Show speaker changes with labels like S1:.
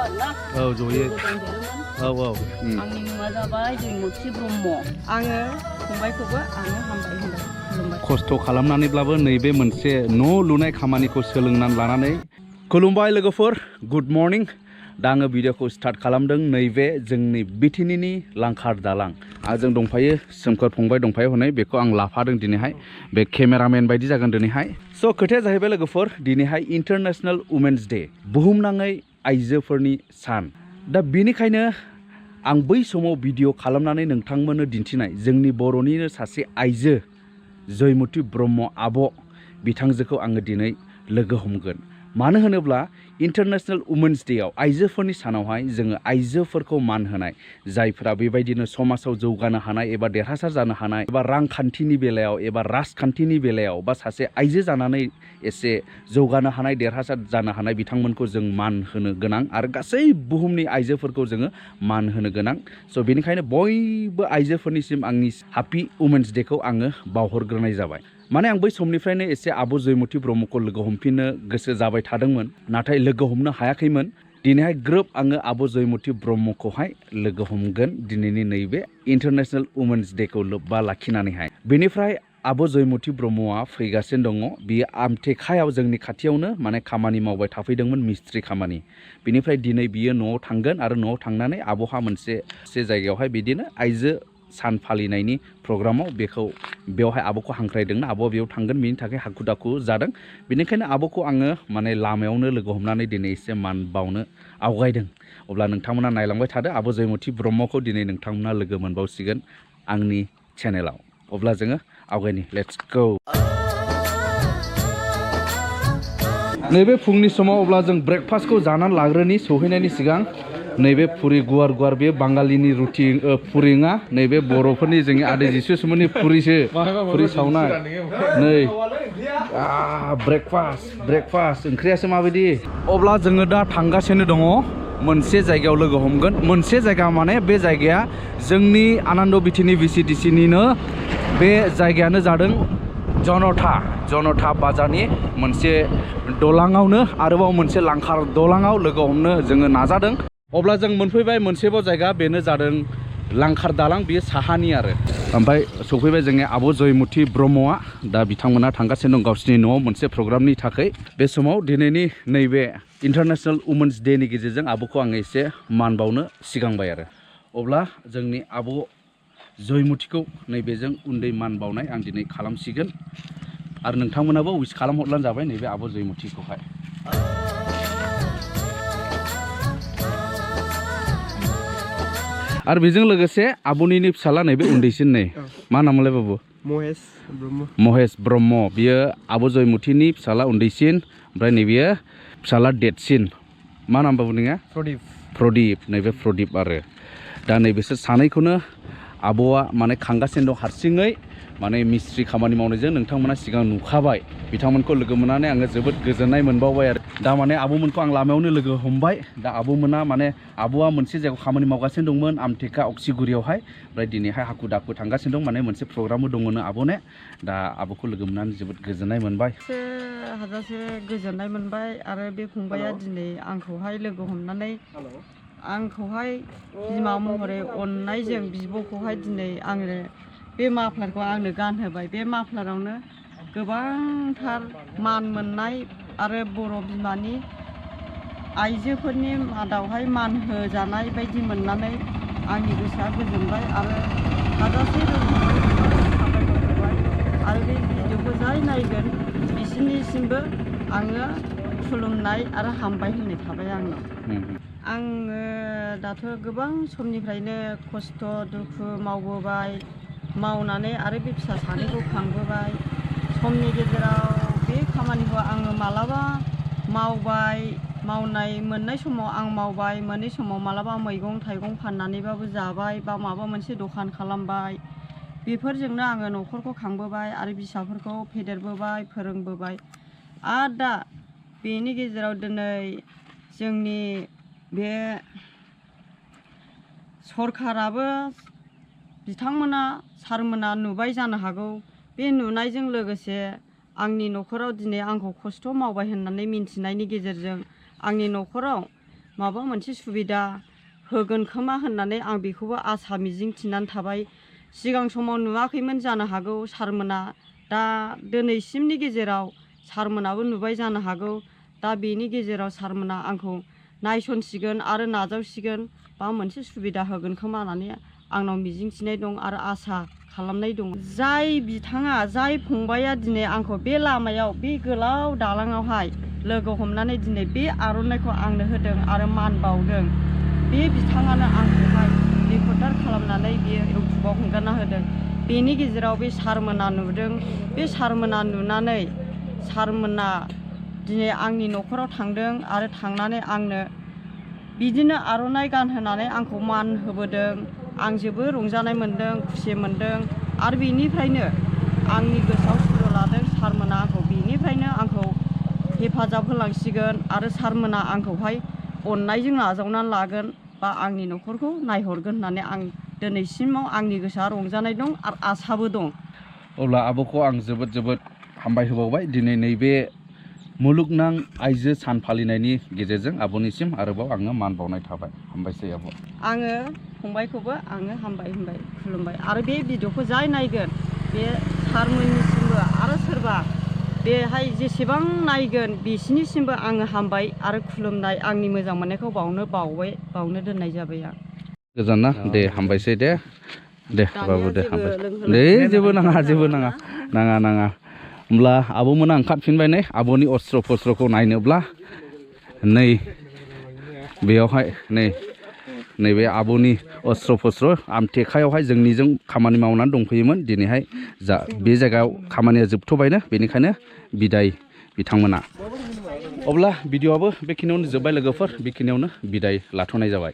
S1: औ जयै औ औ
S2: आंनि मुङा जाबाय जैमुथि ब्रह्म आङो फंबायखौबो आङो हामबाय होनबाय खुलुमबाय
S1: खस्थ' खालामनानैब्लाबो नैबे मोनसे न' लुनाय खामानिखौ सोलोंनानै लानानै खुलुमबाय लोगोफोर गुड मर्निं दा आङो भिडिअखौ स्टार्ट खालामदों नैबे जोंनि बिटिनिनि लांखार दालां आंजों दंफायो सोमखोर फंबाय दंफायो हनै बेखौ आं लाफादों दिनैहाय बे केमेरामेन बायदि जागोन दिनैहाय स' खोथाया जाहैबाय लोगोफोर दिनैहाय इन्टारनेशनेल वुमेन्स डे बुहुमनाङै आइजोफोरनि सान दा बेनिखायनो आं बै समाव भिडिअ खालामनानै नोंथांमोननो दिन्थिनाय जोंनि बर'निनो सासे आइजो जैमुथि ब्रह्म आब' बिथांजोखौ आङो दिनै लोगो हमगोन मानो होनोब्ला इन्टारनेशनेल वुमेन्स डेआव आइजोफोरनि सानावहाय जोङो आइजोफोरखौ मान होनाय जायफोरा बेबायदिनो समाजाव जौगानो हानाय एबा देरहासार जानो हानाय एबा रांखान्थिनि बेलायाव एबा राजखान्थिनि बेलायाव बा सासे आइजो जानानै एसे जौगानो हानाय देरहासार जानो हानाय बिथांमोनखौ जों मान होनो गोनां आरो गासै बुहुमनि आइजोफोरखौ जोङो मान होनो गोनां स' बेनिखायनो बयबो आइजोफोरनिसिम आंनि हापि वुमेन्स डेखौ आङो बावहरग्रोनाय जाबाय माने आं बै समनिफ्रायनो एसे आब' जैमुथि ब्रह्मखौ लोगो हमफिननो गोसो जाबाय थादोंमोन नाथाय लोगो हमनो हायाखैमोन दिनैहाय ग्रोब आङो आब' जैमुथि ब्रह्मखौहाय लोगो हमगोन दिनैनि नैबे इन्टारनेशनेल वुमेन्स डेखौ लोब्बा लाखिनानैहाय बेनिफ्राय आब' जैमुथि ब्रह्मआ फैगासिनो दङ बियो आमटेकायाव जोंनि खाथियावनो माने खामानि मावबाय थाफैदोंमोन मिस्ट्रि खामानि बिनिफ्राय दिनै बियो न'आव थांगोन आरो न'आव थांनानै आब'हा मोनसे जायगायावहाय बिदिनो आइजो सान फालिनायनि प्रग्रामाव बेवहाय आब'खौ हांख्रायदोंना आब'आ बेयाव थांगोन बिनि थाखाय हाखु दाखु जादों बेनिखायनो आब'खौ आङो माने लामायावनो लोगो हमनानै दिनै एसे मान बावनो आवगायदों अब्ला नोंथांमोना नायलांबाय थादो आब' जैमुथि ब्रह्मखौ दिनै नोंथांमोना लोगो मोनबावसिगोन आंनि चेनेलाव अब्ला जोङो आवगायनि लेट्स गो नैबे फुंनि समाव अब्ला जों ब्रेकफास्टखौ जानानै लाग्रोनि सहैनायनि सिगां नैबे फुरि गुवार गुवार बे बांगालिनि रुटि फुरि नङा नैबे बर'फोरनि जोंनि आदै जिसुमोननि फुरि सावनाय नै ब्रेकफास्ट ओंख्रियासो माबायदि अब्ला जोङो दा थांगासिनो दङ मोनसे जायगायाव लोगो हमगोन मोनसे जायगा माने बे जायगाया जोंनि आनन्द बिटिनि VCDCनिनो बे जायगायानो जादों जनता बाजारनि मोनसे दलाङावनो आरोबाव मोनसे लांखार दलाङाव लोगो हमनो जोङो नाजादों अब्ला जों मोनफैबाय मोनसेबाव जायगा बेनो जादों लांखार दालां बेयो साहानि आरो ओमफ्राय सफैबाय जोंनि आब' जैमुथि ब्रह्मआ दा बिथांमोना थांगासिनो दं गावसिनि न'आव मोनसे प्रग्रामनि थाखाय बे समाव दिनैनि नैबे इन्टारनेशनेल वुमेन्स डेनि गेजेरजों आब'खौ आङो एसे मान बावनो सिगांबाय आरो अब्ला जोंनि आब' जैमुथिखौ नैबेजों उन्दै मान बावनाय आं दिनै खालामसिगोन आरो नोंथांमोनाबो उइस खालामहरब्लानो जाबाय नैबे आब' जैमुथिखौहाय आरो बेजों लोगोसे आब'निनि फिसाला नैबे उन्दैसिन नै मा नामलाय बाबु महेश ब्रह्म बियो आब' जैमुथिनि फिसाला उन्दैसिन ओमफ्राय नैबेयो फिसाला देरसिन मा नाम बाबु नोङो प्रदीप नैबे प्रदीप आरो दा नैबेसोर सानैखौनो आब'आ माने खांगासिनो दं हारसिङै माने मिस्ट्रि खामानि मावनायजों नोंथांमोना सिगां नुखाबाय बिथांमोनखौ लोगो मोननानै आङो जोबोद गोजोननाय मोनबावबाय आरो दा माने आब'मोनखौ आं लामायावनो लोगो हमबाय दा आब'मोना माने आब'आ मोनसे जायगायाव खामानि मावगासिनो दंमोन आमटेका अक्सिगुरियावहाय ओमफ्राय दिनैहाय हाखु दाखु थांगासिनो दं माने मोनसे प्रग्रामबो दङनो आब'ने दा आब'खौ लोगो मोननानै जोबोद गोजोननाय मोनबाय
S2: हाजासे गोजोननाय मोनबाय आरो बे फंबाया दिनै आंखौहाय लोगो हमनानै आंखौहाय बिमा महरै अननायजों बिब'खौहाय दिनै आङो बे माफ्लारखौ आंनो गानहोबाय बे माफ्लारावनो गोबांथार मान मोननाय आरो बर' बिमानि आइजोफोरनि मादावहाय मान होजानाय बायदि मोननानै आंनि गोसोआ गोजोनबाय आरो हाजासे साबायखर होबाय आरो बे भिडिअखौ जाय नायगोन बिसोरनिसिमबो आङो खुलुमनाय आरो हामबाय होननाय थाबाय आङो दाथ' गोबां समनिफ्रायनो खस्थ' दुखु मावबोबाय मावनानै आरो बे फिसा सानैखौ खांबोबाय समनि गेजेराव बे खामानिखौ आङो मालाबा मावबाय मोननाय समाव आं मावबाय मोनै समाव मालाबा मैगं थाइगं फाननानैबाबो जाबाय बा माबा मोनसे दखान खालामबाय बेफोरजोंनो आङो न'खरखौ खांबोबाय आरो फिसाफोरखौ फेदेरबोबाय फोरोंबोबाय आरो दा बेनि गेजेराव दिनै जोंनि बे सरखाराबो बिथांमोना सारमोना नुबाय जानो हागौ बे नुनायजों लोगोसे आंनि न'खराव दिनै आंखौ खस्थ' मावबाय होननानै मिन्थिनायनि गेजेरजों आंनि न'खराव माबा मोनसे सुबिदा होगोन खोमा होननानै आं बेखौबो आसा मिजिं थिनानै थाबाय। सिगां समाव नुवाखैमोन जानो हागौ सारमोना, दा दिनैसिमनि गेजेराव सारमोनाबो नुबाय जानो हागौ। दा बेनि गेजेराव सारमोना आंखौ नायसनसिगोन आरो नाजावसिगोन बा मोनसे सुबिदा होगोन खोमा होननानै आंनाव मिजिंथिनाय दं आरो आसा खालामनाय दं। जाय बिथाङा, जाय फंबाया दिनै आंखौ बे लामायाव, बे गोलाव दालाङावहाय लोगो हमनानै दिनै बे आर'नाइखौ आंनो होदों आरो मान बावदों, बे बिथाङानो आंखौहाय रिपर्टार खालामनानै बियो इउटुबाव हगारना होदों। बेनि गेजेराव बे सारमोना नुदों। बे सारमोना नुनानै सारमोना दिनै आंनि न'खराव थांदों आरो थांनानै आंनो बिदिनो आर'नाइ गानहोनानै आंखौ मान होबोदों। आं जोबोद रंजानाय मोन्दों, खुसि मोन्दों आरो बेनिफ्रायनो आंनि गोसोआव सुरु लादों सारमोना आंखौ बेनिफ्रायनो आंखौ हेफाजाब होलांसिगोन आरो सारमोना आंखौहाय अननायजों नाजावनानै लागोन बा आंनि न'खरखौ नायहरगोन होननानै आं दिनैसिमाव आंनि गोसोआ रंजानाय दं आरो आसाबो दं।
S1: अब्ला आब'खौ आं जोबोद जोबोद हामबाय होबावबाय दिनै नैबे मुलुगनां आइजो सान फालिनायनि गेजेरजों आब'निसिम आरोबाव आङो मान बावनाय थाबाय। हामबायसै आब'।
S2: आङो फंबायखौबो आङो हामबाय होनबाय, खुलुमबाय। आरो बे भिडिअखौ जाय नायगोन बे सारमोननिसिमबो आरो सोरबा बेहाय जेसेबां नायगोन बिसिनिसिमबो आङो हामबाय आरो खुलुमनाय आंनि मोजां मोननायखौ बावनो दोननाय जाबाय आं।
S1: गोजोनना दे, हामबायसै दे बाबु दे, हामबाय दे, जेबो नाङा नाङा। होमब्ला आब'मोना ओंखारफिनबाय नै आब'नि अस्त्र फस्त्रखौ नायनोब्ला। नै बेयावहाय नैबे आब'नि अस्त्र फस्त्र आमटेखायावहाय जोंनिजों खामानि मावनानै दंफैयोमोन। दिनैहाय बे जायगायाव खामानिया जोबथ'बायनो, बेनिखायनो बिदाय बिथांमोना। अब्ला भिडिअ'आबो बेखिनियावनो जोब्बाय लोगोफोर, बेखिनियावनो बिदाय लाथ'नाय जाबाय।